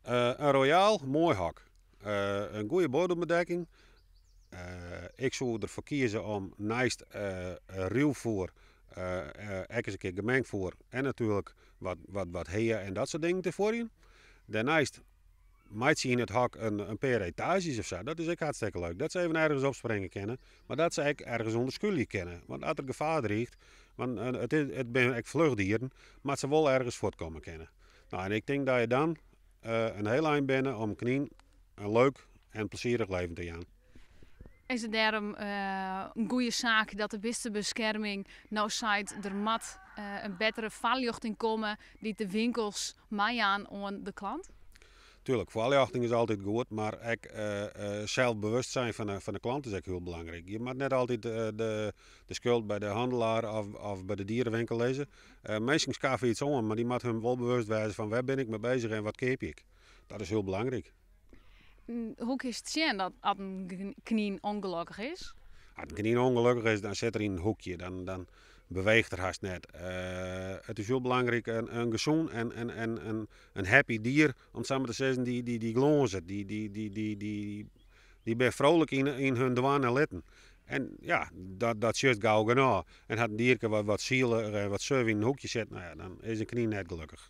In royaal moai hok. In goede boaiembedekking. Ik soe derfoar kieze om neist ruwfoer ek ris in kear gemengd foer en natuerlik wat hea en dat soart dingen te fuorjen. Dêrneist meitsje yn it hok in pear etaazjes of sa. Dat is ek hartstikke leuk. Dat se even ergens opspringe kinne, mar dat se ek ergens ûnder skûlje kinne. Want as der gefaar driicht, want it binne ek fluchtdieren, moatte se wol ergens fuortkomme kinne. No, en ik tink dat je dan in hiel ein binne om knyn in leuk en plezierich leven te jaan. Is it dêrom in goede saak dat de bistebeskerming no seit der moat in bettere foarljochting komme dy't de winkels meijaan oan de klant? Tuurlijk, foarljochting is altyd goed, mar ek selsbewustzijn fan de klant is ek hiel belangryk. Je moatte net altyd de skuld by de hannelaar of by de dierenwinkel lizze. Minsken skaffe iets oan, mar dy moatte hun wol bewust wêze fan wêr bin ik mei bezich en wat keapje ik. Dat is hiel belangryk. Hoe kinst sjen dat at in knyn ûngelokkich is? As in knyn ûngelokkich is, dan sit er yn in hoekje. Dan, dan beweecht er hast net. It is hiel belangryk, in gesûn en, en, en, en in happy dier, om it sa mar te sizzen, dy, dy, dy glânzet. Dy, dy, dy, dy, dy, dy binne frolik yn, yn hun dwaan en litten. En ja, dat, dat sjochst gau genôch. En hat in dierke wat, wat sielich en wat suf yn in hoekje sit, no ja, dan is in knyn net gelokkich.